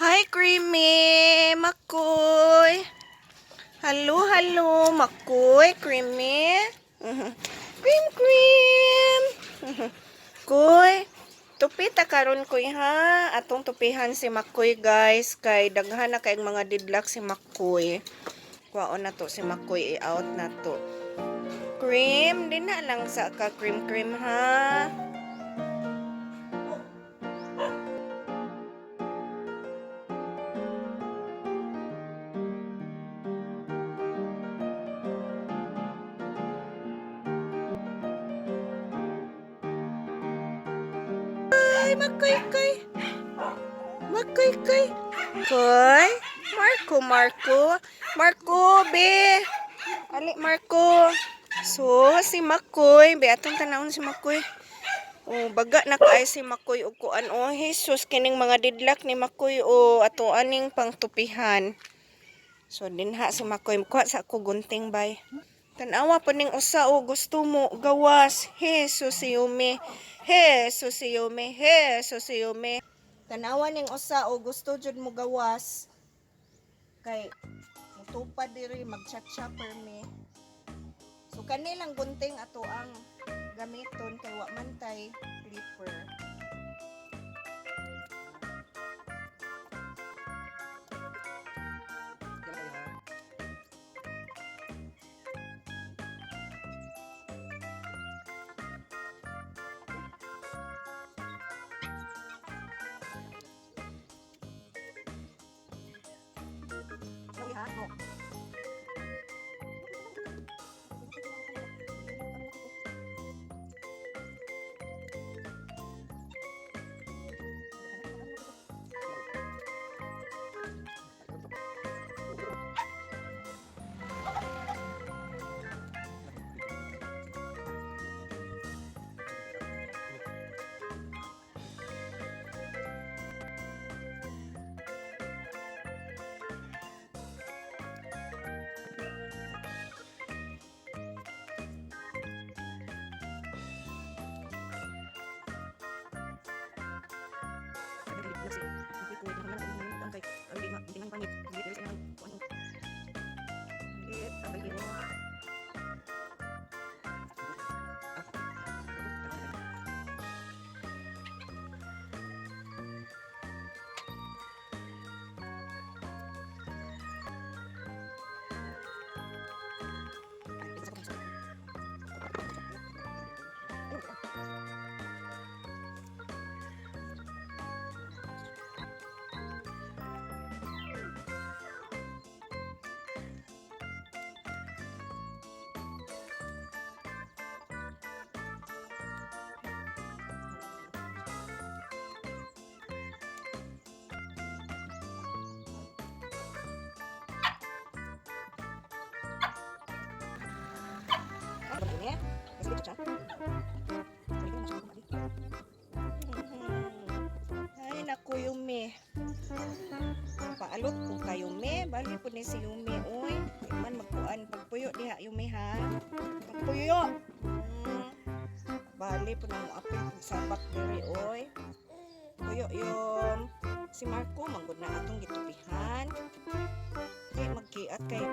Hi, Creamy! Makoy! Hello, hello, Makoy, Creamy. Cream, cream! Koy, tupi ta karon, koy, ha. Atong tupihan si Makoy, guys, kay daghan na kay mga didlak si Makoy. Kuhaon na to si Makoy, i-out na to. Cream, di na lang sa ka cream cream ha. Ay, Makoy, koy. Makoy, koy. Koy. Marco, Marco. Marco, be. Ali, Marco. So, si Makoy. Be, atong tanawon si Makoy. Oh, baga na kaay si Makoy og kuan. Oh, Jesus, kining mga didlak ni Makoy o ato aning pangtupihan. So, dinha si Makoy. Kuha sa ako gunting, bay. Tanawa pa ning usa o gusto mo gawas. Jesus si Yumi. Jesus si Yumi. Jesus si Yumi. Tanawa ning usa o gusto jud mo gawas. Kay mutupad diri magchatcha per me. So kanilang gunting ato ang gamiton kay wa man tay clipper. Ay, naku, Yumi. Paalot po kayo, Yumi. Bali po ni si Yumi, uy. Di man magkuan. Pagpuyo diha, Yumi, ha? Pagpuyo! Bali po na mo apil kung sabak diri, uy. Puyo, Yum. Si Marco, manggod na atong gitupihan. Di, magkiat kay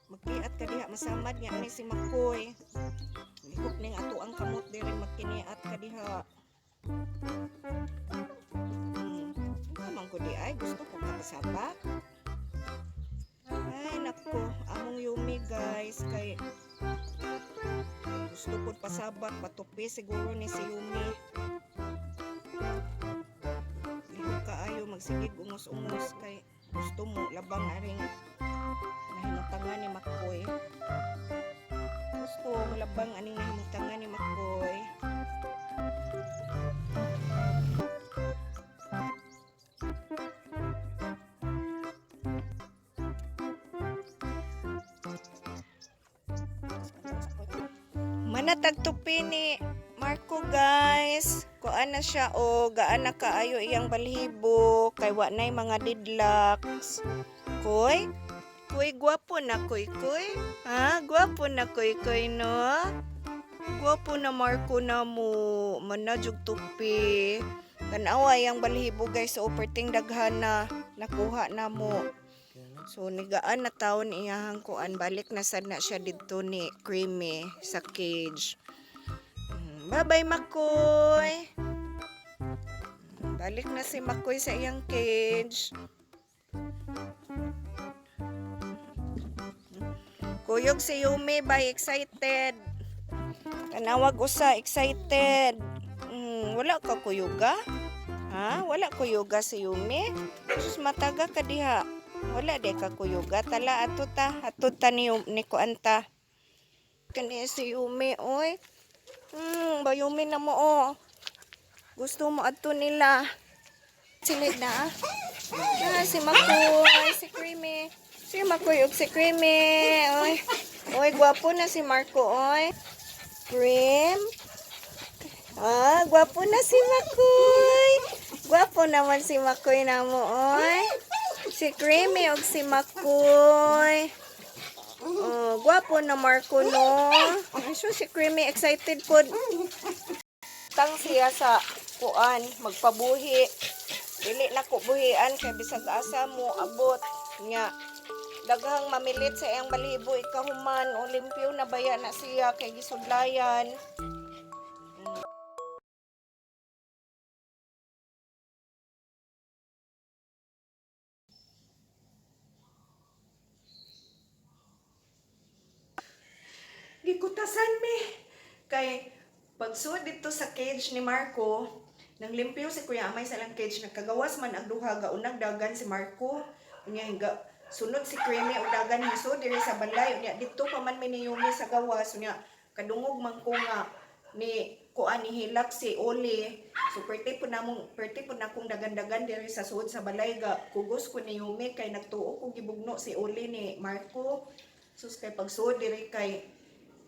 magkiat ka diha, masamad nga ni si Makoy. Lihok ning ato ang kamot diri magkiniat ka diha. Man ko di ay gusto ko kapasabak. Ay nako, among Yumi guys kay gusto ko pasabak, patupi siguro ni si Yumi. Lihok kaayo magsigig ungos-ungos kay gusto mo labang aring nahimutangan ni Makoy. Gusto mo labang aning nahimutangan ni Makoy. Manatag tupi ni Marco guys. Kuan na siya o gaan na kaayo iyang balhibo kay wa nay mga didlocks. Koy, koy gwapo na koy koy. Ha, gwapo na koy koy no. Gwapo na Marco na mo manajug tupi. Tanawa iyang balhibo guys o perting daghan na. Nakuha na mo. So nigaan na taon iyahang kuan, balik na sad na siya didto ni Creamy sa cage. Bye-bye, Makoy. Balik na si Makoy sa iyang cage. Kuyog si Yumi bay, excited. Tanawag usa, excited. Wala ka kuyuga? Ha? Wala kuyuga si Yumi? Sus, mataga ka diha. Wala di ka kuyuga. Tala ato ta. Ato ta ni kuanta. Kani si Yumi, oy. Bayumi na mo, oh. Gusto mo ato nila. Silid na, ah. Na, si Makoy, si Creamy. Si Makoy ug si Creamy. Oy. Oy, gwapo na si Marco, oy. Cream. Ah, gwapo na si Makoy. Gwapo naman si Makoy na mo, oy. Si Creamy ug si Makoy. Oh, gwapo na Marco, no? Ay, so si Creamy excited po. Tang siya sa kuan, magpabuhi. Dili na ko buhian kay bisag asa mo abot nya. Daghang mamilit sa iyang balibo ikahuman o limpyo na baya na siya kay gisudlayan. Gikutasan mi. Kay pagsud dito sa cage ni Marco, nang limpyo si Kuya Amay sa ilang cage, nagkagawas man ang duha, gaunag dagan si Marco. Unya higa sunod si Creamy og dagan hisod diri sa balay. Unya didto pa man mi ni Yumi sa gawas. Unya kadungog man ko nga ni kuan, ni hilak si Oli. So perti po na akong dagan-dagan diri sa suod sa balay, ga kugos ko ni Yumi kay nagtuo ko gibugno si Oli ni Marco. Sus, kay pagsuod diri kay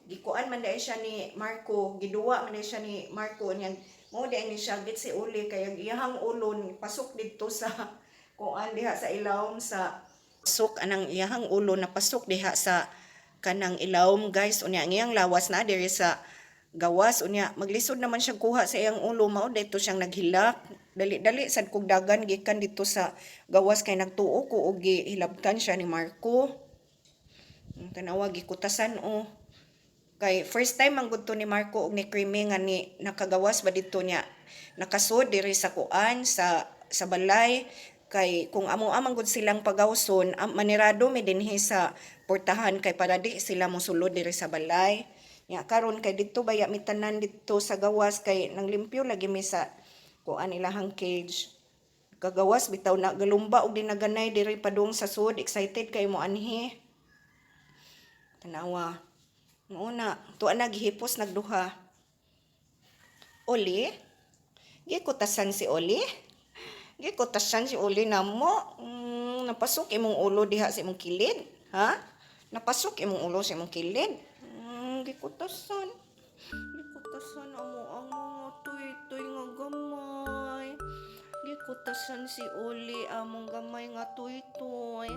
gikuan man dahil siya ni Marco, giduwa man dahil siya ni Marco niya. Mo dahil ni siya git si Uli kay ang iyahang ulo ni pasok didto sa kuan diha sa ilawom, sa pasok anang iyahang ulo na pasok diha sa kanang ilawom, guys. Unya ang iyang lawas na diri sa gawas. Unya maglisod naman siyang kuha sa iyang ulo, mao dito siyang naghilak. Dali-dali sad kog dagan gikan dito sa gawas kay nagtuo ko og gihilabtan siya ni Marco. Ang tanawa, gikutasan oh. Kay first time ang gud to ni Marco og ni Creamy nga ni nakagawas ba dito niya. Nakasud diri sa kuan sa balay kay kung amo amang gud silang pagawson, manirado mi dinhi sa portahan kay para di sila mosulod diri sa balay. Nya karon kay didto baya mi tanan didto sa gawas kay nang limpyo lagi mi sa kuan, ilahang cage. Kagawas bitaw na, galumba og dinaganay diri padung sa sud, excited kay mo anhi. Tanawa. Mao na, tuwa na gihipos nagduha. Oli? Gikutasan si Oli? Gikutasan si Oli namo. Napasok imong ulo diha sa imong kilid. Ha? Napasok imong ulo sa imong kilid. Gikutasan. Gikutasan amo ang mga tuy-tuy nga gamay. Gikutasan si Oli among gamay nga tuy-tuy.